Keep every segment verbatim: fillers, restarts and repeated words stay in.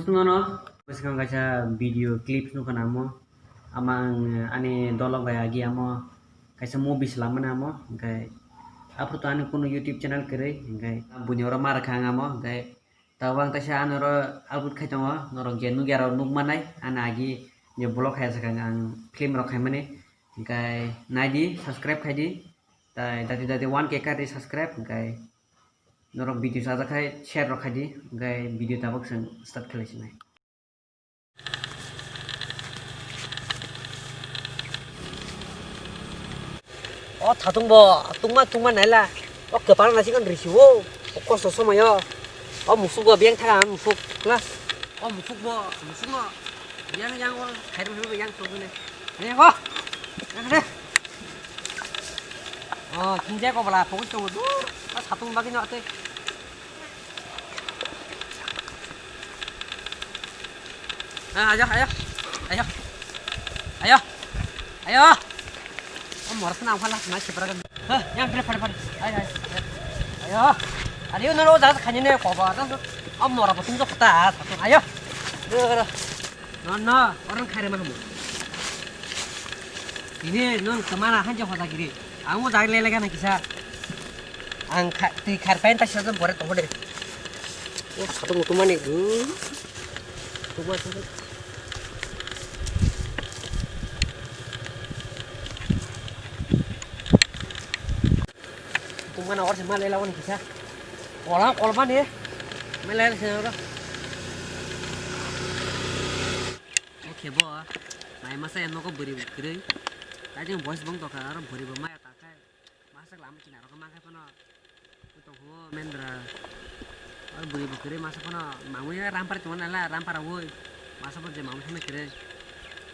Nono bwskango kaisa video clips nukha namo. Ama ang ani dolok bai agi amo kaisa movie swlam mani amo, hwnkhe aphuru to ani kunu YouTube channel kwrwi, hwnkhe buini oro ma rwkha ang amo, hwnkhe tabuk ang taisa ani oro upload khai tongo, norok je nukya rok nuk manai ani agi je vlog khai sakha ang film rok khai mani, hwnkhe naidi subscribe khaidi, tai dati dati one K kari subscribe, hwnkhe norok video sajak khai share rok khaidi, hwnkhe video tabuk chwng start khlai sinai. O thatung bo tungma tungma naila. O kwpal naisik risi o. O kosto somoyo. O musuk bo biyang thaga musuk. Kla. O musuk bo musuk no. Yang yang o khairu khairu yang tongmani. Yang o. Yang de. O kinja ko bala fokus tongo. O thatung bagwi no ate. Ah, ayo, ayo. Ayo. Ayo. Ayo. O mor khna ang phala na sipra kan. Ha, yang phala phala phala. Ayo, ayo. Ayo. Ayo, no, no, ja khani ne ko ba. O mor ba tum jok ta. Ayo. No, no, orang khairi mana mu. Ini non kemana aja hoda kiri. Ang mo jai lele kana kisa. Ang kha-, twi khar pain ta sejam bore tongo de. O satung tumani gu. Tuma tuma. Tumana orse ma lela wani kisa. Kola kolba ne. Ma lela se ro. Oke bo. Mai masa ya nogo buri buri. Tajeng boys bong toka aro buri bo maya takai. Masak lama china rok mangkai phano. Tongho mendra. Aro buri bo kwrwi masa phano mangwi rampar tongma nala rampar woi. Masa phano je mangwi thangna kwrwi.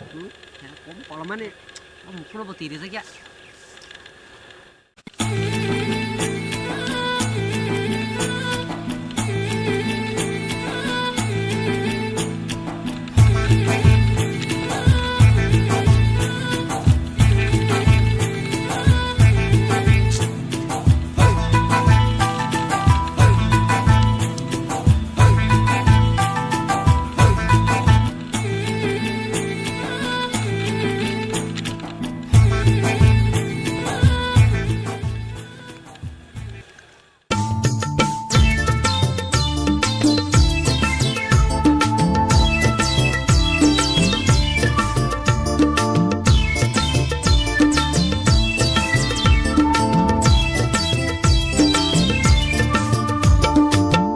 Hmm? Ya kom kolomani. O mukhuno bo tiri jakya.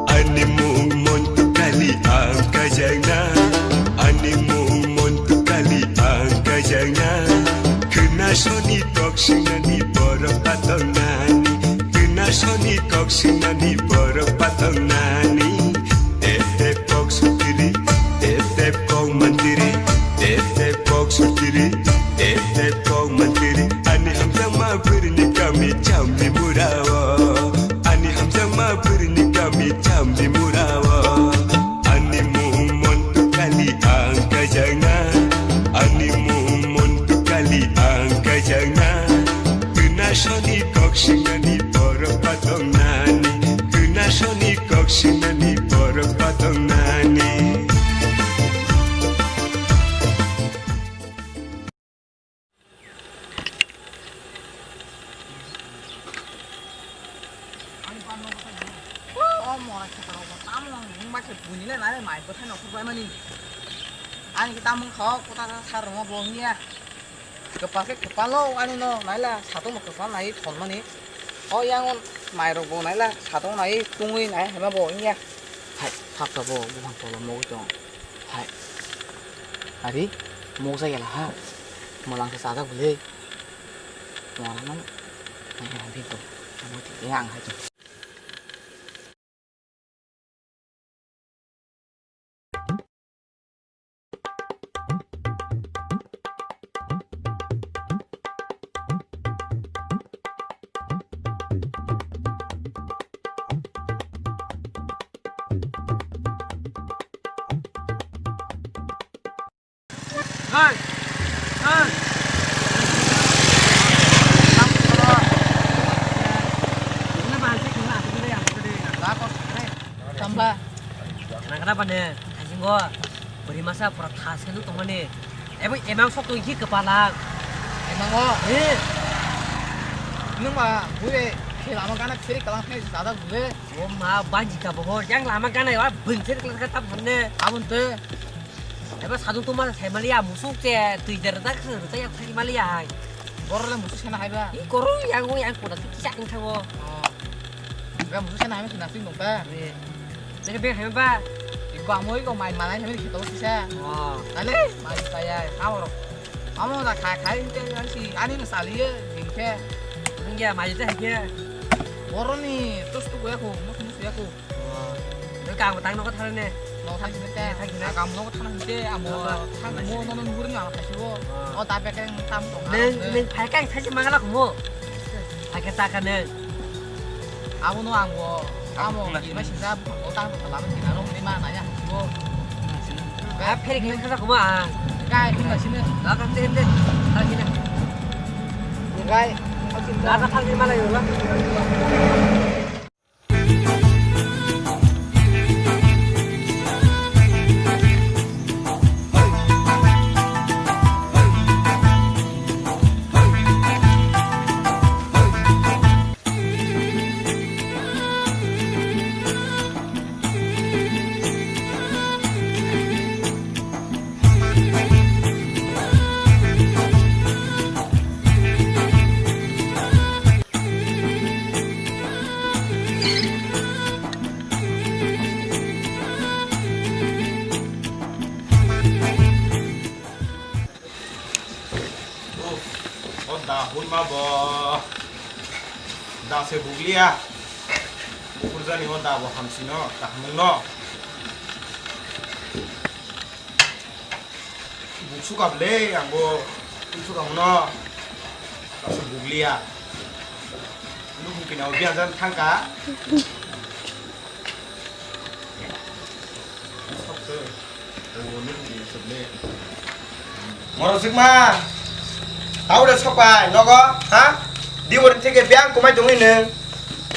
Ani mung Montu Kali ang kajangna. Ani mung Montu Kali ang kajangna. Khna soni tok sinani borok patongnani. Khna soni tok sinani borok patongnani. Tep tep kok sutiri, tep tep kok mantiri, tep tep kok sutiri, tep tep kok mantiri. Ani hamjakma bwrwini kami chamni murao. Ani hamjakma bwrwini kami chamni murao. Ani mung Montu Kali ang kajangna. Ani mung Montu Kali ang kajangna. Khna soni kok sinani borok patongnani. Khna soni kok sinani borok patongnani. O mora khe toro bo tamo wng ma khe buini le nai mai bwthai no khuk bai mani. Ani khe tamo wng kha o kota sa rwma bo wng ya. Kwpal khe kwpal o ani no nai la satung bo kwpal nai thon mani. O yang o mai rok bo nai la satung nai tungwi nai hai ma bo wng ya. Hai, thapsa bo buphang tolo mogwi tong. Hai. Ari, moksa gela ha. Molang se sajak bwle. Molang nang. Hai, hai, hai, to. Amo ti, ya, ang hai to. Hey! Hey! Tamba. Nang kenapa nih? Go, bwrwi masa pura tha se nuk tongmani. Ebo emang sok tong hi kwpalak. Emang o? Eh. Nung ma bui khe lama gana seri kalang khe sada bui. O ma banji ka bohor, yang lama gana wa bun seri kalang ka tam thamne. Abun te. Ebo sadung tuma sai mali ya musuk che tui der da khur ta ya sai mali ya hai. Borok le musuk sena hai ba? I koro yang yang pura tu kisa ang thago. Oh. Ga musuk sena hai ma sina sing dong ta? Eh. Nang beng hai ba? Iko amo iko mai malai hai ma kito sisa. Oh. Ale mai saya kawro. Amo da khai khai inte yang si ani no sali ye bing khe. Nang ya mai ta hai khe. Boroni tus tu ya ko, mus mus ya ko. Nang kang tang no thang ne. No thang ne. Thang ne. Kang no thang ne amo. Thang mo no no guri ang thang si bo. Oh. O ta pe keng tam to. Nang nang phai kang thang si mangala ko mo. Phai khe ta kha nang. Abo no ang bo. Amo ni ma sisa bo tang to lama sina ro ni ma na ya ko. Ka pheri khe kha ko ma. Kai ni ma sina. Ka ka te te. Ka sina. Kai. Ka ka thang ni ma la yo la. Uff, o da hwnma bo da se bugliya. Bukurjani o da bo hamsino, kaham wngno. Buksu kap le, ang bo buksu kap no. Kaso bugliya. Nung kina o biajan thangka. Morok sikma, tau de sokpai nogo, ha? Diwari theke biyang kumai tongwi nung.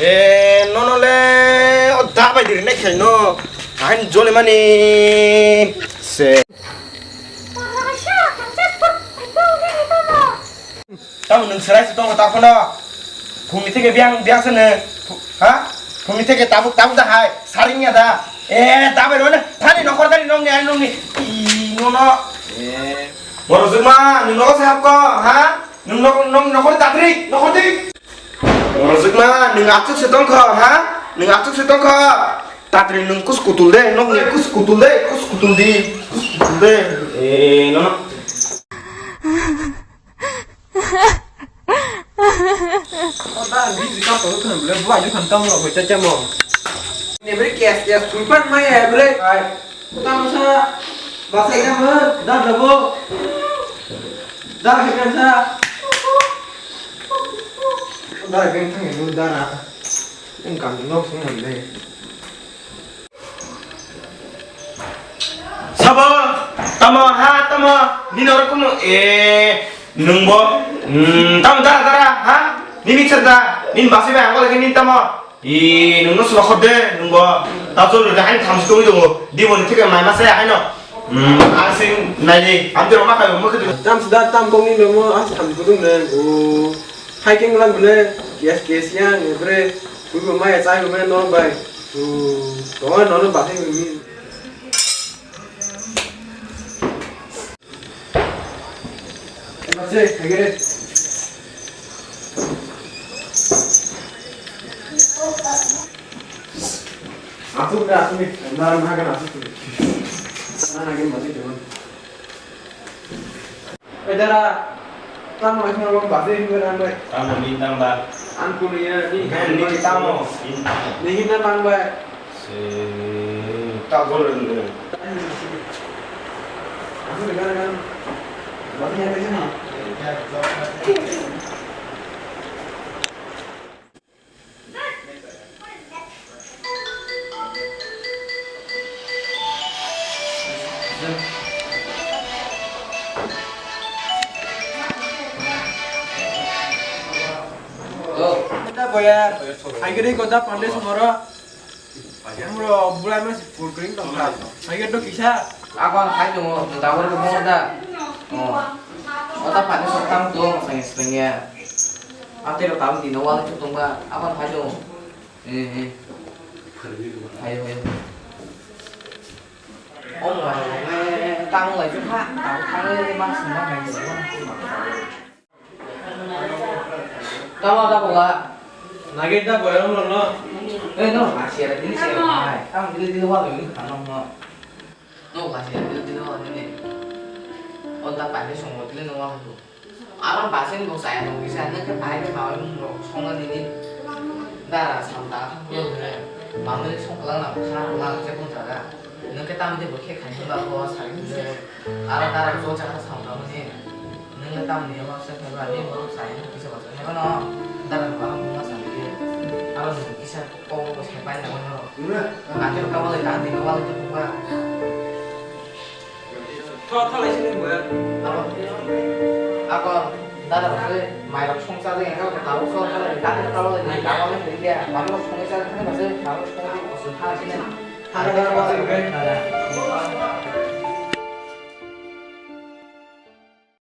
E, nono le o da bai diri nai khaino. Ahin jole mani se. Tamo nwng swrai se tongo ta phano. Phungni theke biyang, biyang se nwng. Phu-, ha? Phungni theke tabuk, tabuk da hai. Saring ya da. E, da bai rona. Thani nokhor thani nongni, ani nongni. I, nono. E. Borok jwkma, nwng nogo se hapko, ha? Nwng nok-, nok-, nokhor tatri, nokhor di. Borok jwkma, nwng achuk se tongkho, ha? Nwng achuk se tongkho. Tatri nwng kus kutul de, nokni kus kutul de, kus kutul di, kus kutul de. E, nono. O da, ang bini kaam tangwi khna bwle, bo aini khna tamo rok bai cha chamo. Ni bwrwi kes kes thwipan mai ya bwrwi. Ai. Tamo sa, basa ya mo, da da bo. Da hai kan sa. Da hai kan thang ni da na. Ang kam nok sung bwle. Sabo, tamo, ha, tamo, nini oro kuno, e, nungbo, mm, tamo, dara, dara, ha, nini mixer da, nini basi bai, angkol, nini tamo, i, nungno solo khode, nungbo, ta cholo de, hain thamsi tongwi tongo, di boni thike mai masa, haino, mm, ang sing, nai di, amte roma khayo, mo khede. Tam sida, tam kong ni nomo, ang sing thamsi tong de, o. Hai khe wnglang bwle, yes, yes, yang, bre, buibo maya chai bo maya norok bai. Hmm, tongo norok bathai bo mi. Ema se, hai khe re. Asuk re, asuk ni, na, na, na, asuk ni. Na, na, na, asuk ni. Edara, tamo wngkha basi hinwi nang bai. Tamo ni tang ba? Ang kunu ya ni. Ni tamo? Ni hinna nang bai. Se, ta gol ni. Aku dengar kan. Basi ya ni. Kota boyar, hai kiri kota pande sumoro. Bro, bulai mas purkring tong kha. Lagi do kisa. Ako ang khai tongo, tabor ko mo da. Oh. Ota pani sok tang tongo, seng seng ya. Ate ro tam dino wal chu tong ba, ako ang khai tongo. Eh, eh. Ayo, ayo. Oh, mo, eh, tang lai chu kha, tang, tang lai mas na mai. Tamo da bola. Nagi da boyong lo no. Eh, no, asia da dili se mai. Tamo dili dili wa lo ni tamo no. No, asia dili dili wa ni. On ta pani song dili no wa lo. Aro basen bo saya no bisa ne ke pai ke mau mo song ni ni. Dara sam ta thang lo ne. Mamani song kala na kha la je kon jaga. Nang ke tam de bo khe khai ba ko sa ni. Aro dara jo jaga sam ta mo ni. Nang le tam ni ma sa khai ba ni mo sa ni kisa ba sa khai ba no. Dara ba mo ma sa ni. Aro ni kisa ko ko sai pai na no. Nang ke ka ba le ta ni ka ba le to ba. Tho, tho lai sini bo. Ako, dada rok se mai rok song cha de, ako tabo song cha de, dada tabo de, tabo de, dia, mama rok song cha de, ba se, mama rok song de, song cha de. Ada apa sih, Bang?